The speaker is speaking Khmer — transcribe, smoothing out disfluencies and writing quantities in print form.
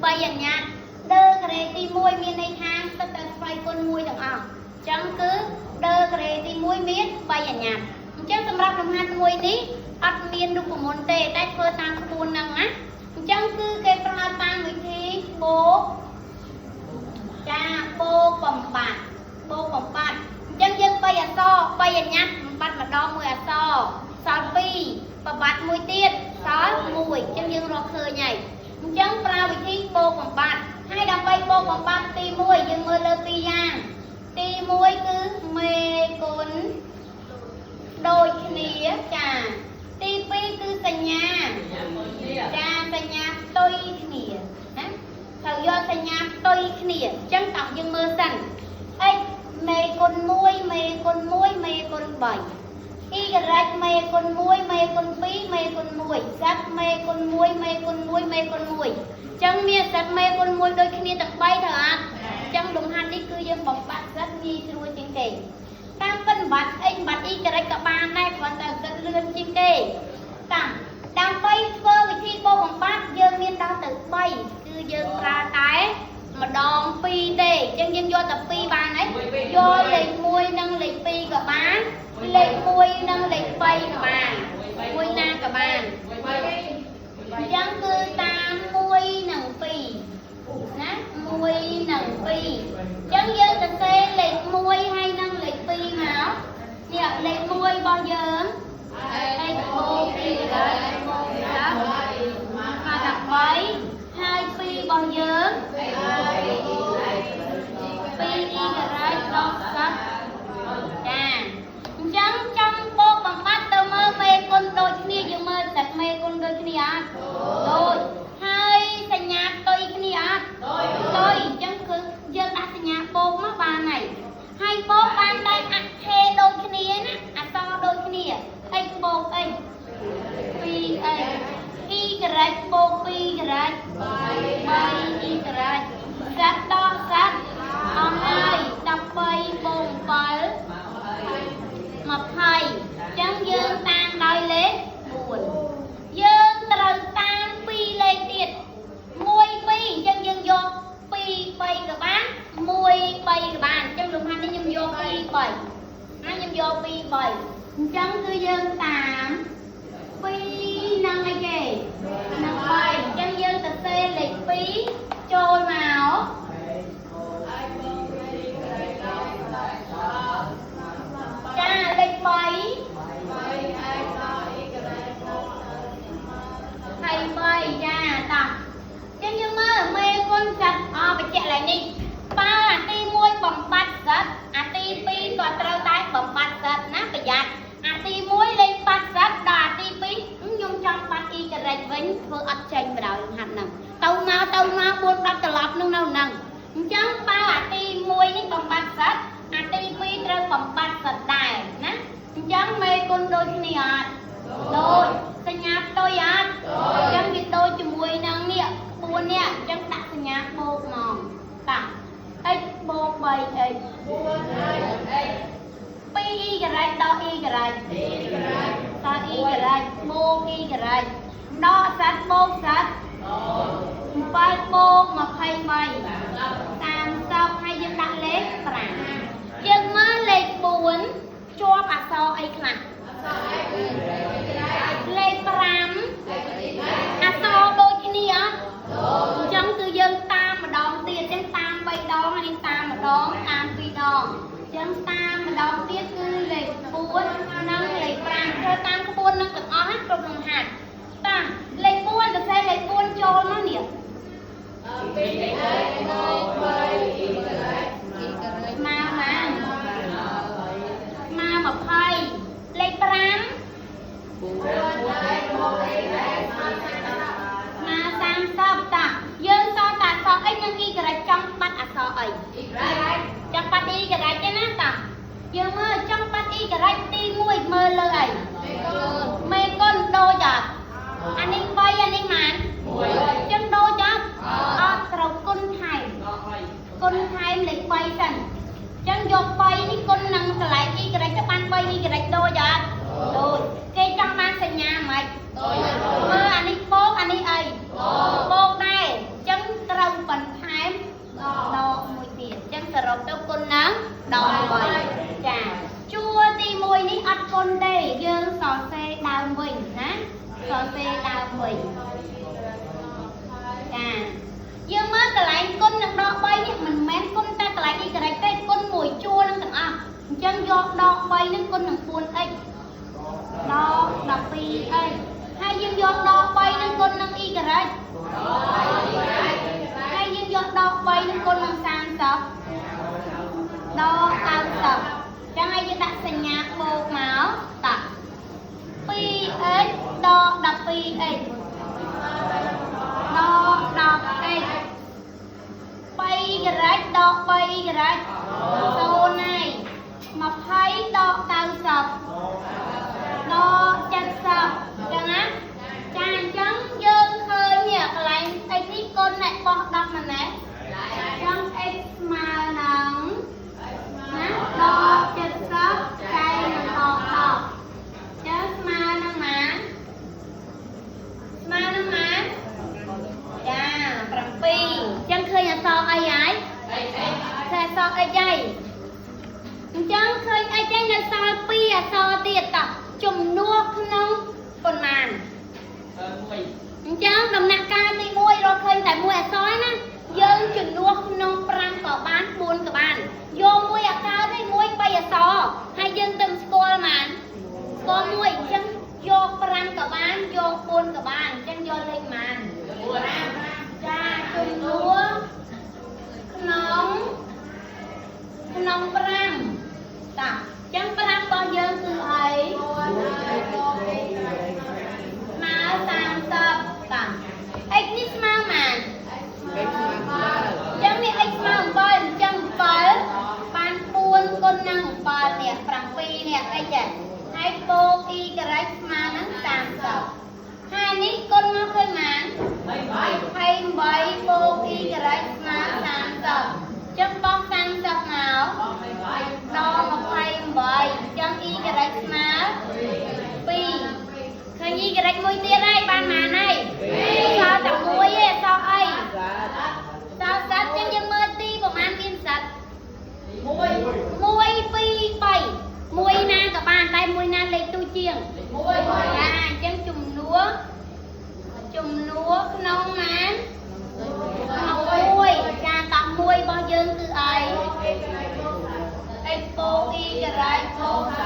3អញ្ញាតដឺការ៉េទី1មានន័យថាទឹកតែស្វ័យគុណ1ទាំងអស់អញ្ចឹងគឺដឺការ៉េទី1មាន3អញ្ញាតអញ្ចឹងសម្រាប់លំហាត់មួយនេះអត់មានរូបមន្តទេតែធ្វើតាមក្បួនហ្នឹងណាអញ្ចឹងគឺគេប្រើតាមវិធីបូកចាបូកបំបាត់បូកបំបាត់អញ្ចឹងយើង3អក្សរ3អញ្ញាតបំបាត់ម្ដងមួយអក្សរសល់2បំបាត់មួយទៀតសល់1អញ្ចឹងយើងរកឃើញហើយអញ្ចឹងប្រើវិធីបូកបំបាត់ហើយដើម្បីបូកបំបាត់ទី1យើងមើលលើពីរយ៉ាងទី1គឺមេគុណដូចគ្នាចាទី2គឺសញ្ញា ចាសញ្ញាផ្ទុយគ្នាណាត្រូវយកសញ្ញាផ្ទុយគ្នាអញ្ចឹងតោះយើងមើលសិន x មេគុណ1មេគុណ1មេគុណ3 y មេគុណ1មេគុណ2មេគុណ1 z មេគុណ1មេគុណ1មេគុណ1អញ្ចឹងមាន z មេគុណ1ដូចគ្នាទាំង3ត្រូវអត់អញ្ចឹងលំហាត់នេះគឺយើងបំបាត់ z ងាយស្រួលជាងគេតាមពិតបំបាត់ x បំបាត់ y ក៏បានដែរគ្រាន់តែ z លឿនជាងគេតាដើម្បីធ្វើវិធីបូកបំបាត់យើងមានដល់ទៅ3គឺយើងប្រើតែម្ដង2ទេអញ្ចឹងយើងយកតែ2បានហើយយកលេខ1និងលេខ2ក៏បានលេខ1និងលេខ3ក៏បានមួយណាក៏បានអញ្ចឹងគឺតាម1និង2ណា1និង2អញ្ចឹងយើងសរសេរលេខ1ហើយនិងលេខ2មកនេះលេខ1របស់យើង x បូក y បូក z ស្មើ13ហើយ2របស់យើង 2y ដក z ចាអញ្ចឹងចង់បូកបំបាត់ទៅមើលមេគុណដូចគ្នាយើងមើលតែមេគុណដូចគ្នាអត់ដូចហើយសញ្ញាផ្ទុយគ្នាអត់ផ្ទុយអញ្ចឹងគឺយើងដាក់សញ្ញាបូកមកបានហើយហើយបូកបានតែអថេដូចគ្នាណាអក្សរដូចគ្នា x បូក x 2x y បូក 2y 3y z ដក z អស់ហើយ13បូក7 20អញ្ចឹងយើងតាមដោយលេខ4យើងត្រូវតាម2លេខទៀត1 2អញ្ចឹងយើងយក2 3ក៏បាន1 3ក៏បានអញ្ចឹងលំហាត់នេះខ្ញុំយក2 3ណាខ្ញុំយក2 3អញ្ចឹងគឺយើងតាម2នឹងអីគេនឹង3អញ្ចឹងយើងទៅសេលេខ2ចូលមកចាលេខ3ហើយ3ចាតោះចឹងយើងមើលមេគុណសិតអបញ្ជាក់ឡើងនេះបើអាទី1បំបាត់សិតអាទី2ក៏ត្រូវតែបំបាត់សិតណាប្រយ័ត្នអាទី1លេខបាត់សិតដល់អាទី2ខ្ញុំចង់បាត់ y វិញធ្វើអត់ចេញបណ្ដោយហាត់ហ្នឹងទៅមកទៅមក4 10ត្រឡប់នឹងនៅហ្នឹងអញ្ចឹងបើអាទី1នេះបំបាត់សិតអាទី2ត្រូវបំបាត់សិតដែរណាអញ្ចឹងមេគុណដូចគ្នាអត់ដូចសញ្ញាផ្ទុយអត់អញ្ចឹងវាដូចជាមួយនឹងនេះក្បួននេះអញ្ចឹងដាក់សញ្ញាបូកមកតា x បូក 3x 2y ដក y តើ y បូក y ដកសិតបូកសិត7បូក23 30ហើយយើងដាក់លេខ5យើងមើលលេខ4ជាប់អក្សរអីខ្លះលេខ5អក្សរដូចគ្នាអត់អញ្ចឹងគឺយើងតាមម្ដងទៀតអញ្ចឹងតាម3ដងហើយតាមម្ដងតាម2ដងអញ្ចឹងតាមម្ដងទៀតគឺលេខ4និងលេខ5ធ្វើតាមក្បួននឹងទាំងអស់ណាគ្រប់លំហាត់តាលេខ4សរសេរលេខ4ចូលមកនេះ ស្មើមកស្មើ20លេខ5ស្មើ30តាយើងសល់តែអក្សរ x និង y ចង់បាត់អក្សរអីចង់បាត់ y ទេណាតាយើងមើលចង់បាត់ y ទី1មើលលើអីមេគុណដូចអត់អានេះ3អានេះម៉ានអញ្ចឹងដូចអត់អត់ត្រូវគុណថែមគុណថែមលេខ3សិនអញ្ចឹងយក3នេះគុណនឹងកន្លែង y ទៅបាន 3y ដូចអត់ដូចគេចង់បានសញ្ញាម៉េចមើលអានេះបូកអានេះអីបូកដែរអញ្ចឹង ដក3នឹងគុណនឹង 4x ដក 12x ហើយយើងយកដក3នឹងគុណនឹង y ហើយយើងយកដក3នឹងគុណនឹង30ដក90ចឹងហើយយើងដាក់សញ្ញាបូកមកត 2x ដក 12x ដក 10x 3 y ដក 3 y 0ហើយ20ដក90ដក70ចឹងណាចាអញ្ចឹងយើងឃើញនេះកន្លែង x នេះគុណអ្នកបោះ10ម៉ណេះចឹង x ស្មើនឹងណាដក70ចែកនឹងដក10ចឹងស្មើនឹងម៉ានស្មើនឹងម៉ានចា7ចឹងឃើញអក្សរអីហើយឃើញអក្សរអីហើយអញ្ចឹងឃើញអីចឹងនៅសល់2អក្សរទៀតតោះជំនួសក្នុងប៉ុន្មានអញ្ចឹងដំណាក់កាលទី1រកឃើញតែមួយអក្សរណាយើងជំនួសក្នុង5ក៏បាន4ក៏បានយកមួយអក្សរទេមួយ3អក្សរហើយយើងទៅស្គាល់បានស្គាល់មួយអញ្ចឹងយក5ក៏បានយក4ក៏បានអញ្ចឹងយកលេខប៉ុន្មានចាជំនួសក្នុងក្នុង5តាអញ្ចឹង5របស់យើងគឺអីស្មើ30តា x នេះស្មើប៉ុន្មានអញ្ចឹងនេះ x ស្មើ7អញ្ចឹង7បាន4គុណនឹង7នេះ7នេះ x ហ៎ហើយបូក y ស្មើនឹង30ហើយនេះគុណមកឃើញប៉ុន្មាន28បូក y ស្មើ30អញ្ចឹងបោះ30មកដល់28អញ្ចឹង y ស្មើ2ឃើញ y មួយទៀតហើយបានប៉ុន្មានហើយសល់តែមួយទេសល់អីសល់សត្វចឹងយើងមើលទីប្រហែលមានសត្វ1 2 3មួយណាក៏បានតែមួយណាលេខទូជាងចាអញ្ចឹងជំនួសជំនួសក្នុងម៉ានក្នុងមួយចាតោះមួយរបស់យើងគឺអី x បូក y បូក